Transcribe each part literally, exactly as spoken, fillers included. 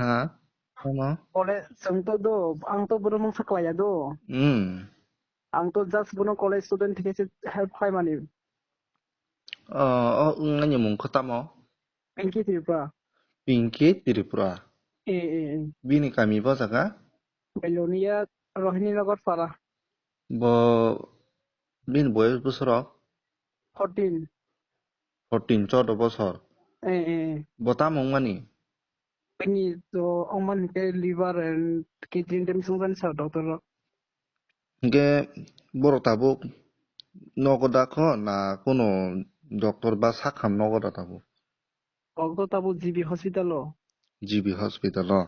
Ha? Tamo? College, chwng to do, ang to bono mungsa kwlaiya do. Hmm. Ang to just bono college student thikhe se help khlaimani. O, o, wngnaini mung khe tamo? Pinky Tripura. Pinky Tripura. Eh, eh, eh. Bini kami bo jaga? Belonia, Rohini Nagar Para. Bo, bini boyos bosor? Fourteen. Fourteen, chordo bosor. Eh, eh, eh. Bo tamo wngmani? Bini to wngmani khe liver and kidney damage wngjani sa doctor rok. Hingke borok tabuk nogo da kho na kuno doctor ba sakham nogo da tabuk? Doctor tabuk G B hospital o. G B hospital o?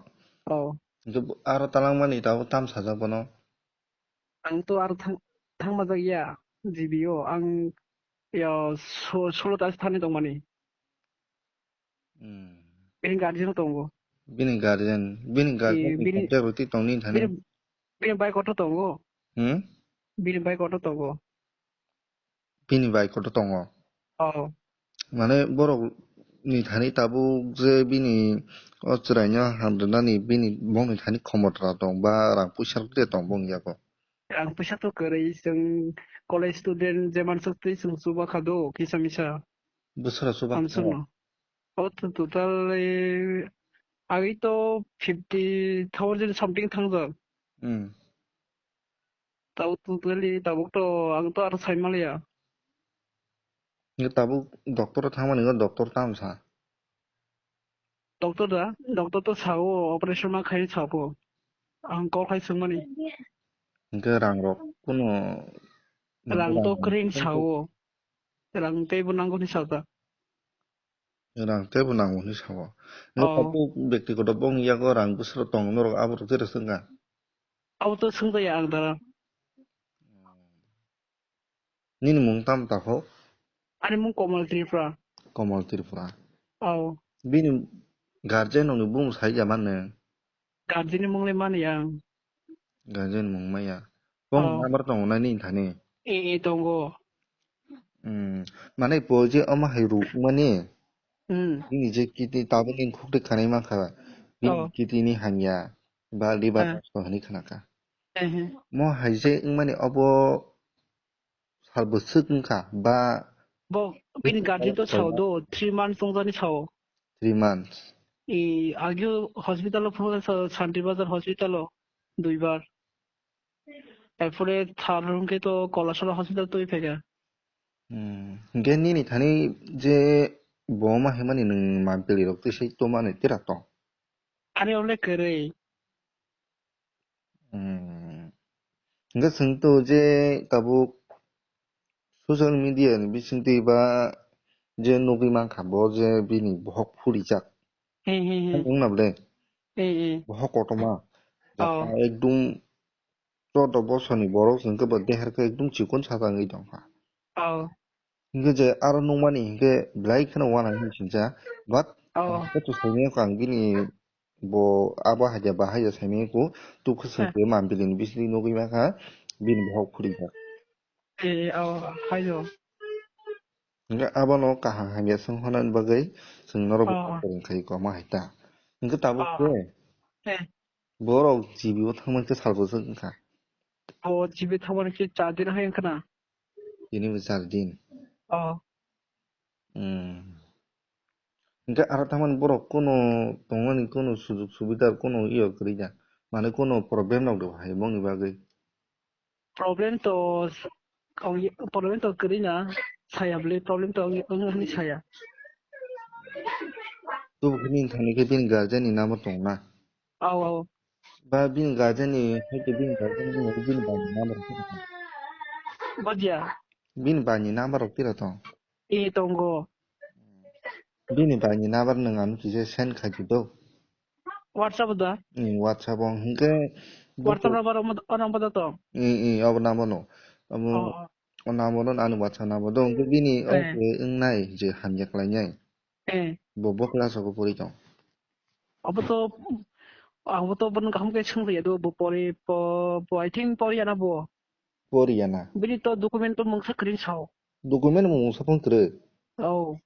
Oh. Hingke bo-, aro talangmani tabuk tam sajak bono? Ang to aro thang-, thangma jak ya G B o. Ang ya so-, solo ta thani tongmani. Hmm. Bini guardian tongo. Bini guardian, bini guardian Eh, ni bini, contact rwtwi tong nini thani. Bini, bini bai kotor tongo. Hmm? Bini bai kotor tongo. Bini bai kotor tongo. Oh. Mane borok ni thani tabuk je bini o chwraino hamrwnani bini bongni thani khomota tong ba rang puisa rok de tong bong yago. Rang puisa to kwrwi chwng college student je mansuk twi chwng chuba kha do kisa misa. Bwswra chuba kha? Hamsukno. O to total, eh, agwi to fifty thousand something thangjak. Hmm. Tabo totally tabuk to ang to aro sai maliya. Nge tabuk doctor o thangmani, nge doctor tamo sa? Doctor da, doctor to sao, operation ma khai sao. Ang kok khai sungmani. Hingke rang rok kuno rang to rang kring sao. Rang tei bo nango ni sao ta. Rang tei bo nango ni sao. Nge Oh. Tabuk bektigoto bong yago rang bwswra tong norok abo rok jera sengkha. Abo to sengkha ya ang dara. Nini mung tamo takho? Ani mung Komal Tripura. Komal Tripura. Oh. Bini guardian rokni bumung sai ya mano? Guardian ni mung le mani ang. Guardian mung maya. Bong Oh. Number tongo na nini thani? E, e, tongo. Hmm. Mane po je omo hai ru mani? Hmm. Bini je kiti tabuk ni khukri khanai mankha. Bini Oh. Kiti ni hamya. Ba liver Ah. Nosto hani khanaka. Eh, eh. Mo hai je wngmani obo sal bwswk wngkha ba Bo bini guardian to sao do, three months tongjani sao. Three months. I agio hospital o phone sa Shanti Bazar hospital o duibar. Erpore thar hwnkhe to Kolasora hospital twi phaikha. Hmm. Hwnkhe nini thani je bo ma himani nwng mampili rok twi sai to mani tira to? Ani ole kwrwi. Hmm. Hingke chwng to je tabuk social media ni bisingtwi ba je nugwi mankha bo je bini bohok phurijak. He, he, he. Wng na ble? He, he. Bohok kotorma. Oh. Jaka ekdum chordo bosorni borok chwng khe bo deher khe ekdum chikon sajagwi tongkha. Oh. Hingke je aro nukmani hingke belai kheno uanang hinwi sincha, but Oh. Khe to saimanya kho ang bini bo abo haida ba haida saimanya kho, tuk khe Heh. Sengkhe mampili ni bisingtwi nugwi mankha bini bohok phurijak. Eh, oh, hayo. Hingke abono kaham hamya song honani bagwi chwng norok Oh. Bo kwrwng khai koma hai ta. Hingke tabuk Oh. Khe Eh. Borok G B o thangmani khe sal bwswk wngkha. Oh, G B thangmani khe char din hai wngkha na? Tini bo char din. Oh. Hmm. Hingke aro thangmani borok kuno tongmani kuno sujug subida kuno iyo kwrwi ya. Mane kuno problem rok do hai bongni bagwi. Problem to s-, ong-, problem to kwrwi na, saya bwle problem to ong-, ong-, ongni saya. Tubukhini thani khe bini guardian ni number tong na? Aw, aw. Ba bini guardian ni, hai khe bini guardian ni, bini bai ni number rok tira tong? Bajia. Bini bai ni number rok tira tong? E, tongo. Bini bai ni number nwng ano kisa send khai di do. WhatsApp da? Ni WhatsApp o hwnkhe WhatsApp number o mo-, o number da to? I, i, obo number no. Omo, oh, oh. O number no ani WhatsApp number do. Hwnkhe bini o Eh. Khe wngnai je hamya khlainai. Eh. Bo, bo class o pori tong. Obo to, ang bo to bono kaham khe swngya do, bo pori, po, po, I think pori ya na bo. Pori ya na. Bini to document to mungsa kwrwi sao. Document mungsa phone kwrwi? Oh.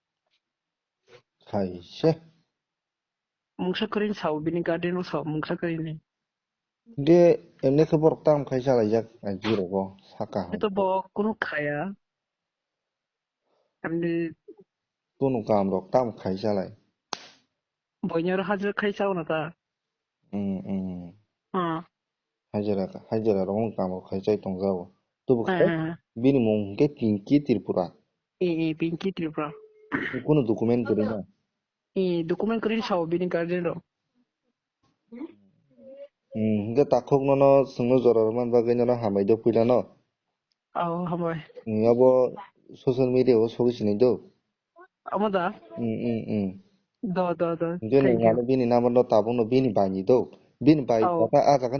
Hai se. Mungsa kwrwini sao, bini guardian o sao, mungsa kwrwini. Hingke emne khe borok tamo khai chalaijak, ai, jirogo saka hai. Hito bo kunu khaya. Amni Kunu kam rok tamo khai chalai. Boinaro hajra khai chao na ta. Hmm, hmm. Ah. Hajra, hajra rok wng kam rok khai chai tong jago. Tubu khai, eh, eh, eh, bini mung hingke Pinky Tripura. Eh, eh, Pinky Tripura. Kunu document kwrwi na? Eh, document kwrwi sao bini guardian rok. Hmm, hingke takhuk nono chwngno jora rwmani bagwi nono hambai do puila no? Oh, hambai. Hmm, abo social media o sogwi sinai do. Amo da? Hmm, hmm, hmm. Do, do, do. Hingke nwng ano bini number no tabuk no bini bai ni do. Bini bai, oh, kata a jaga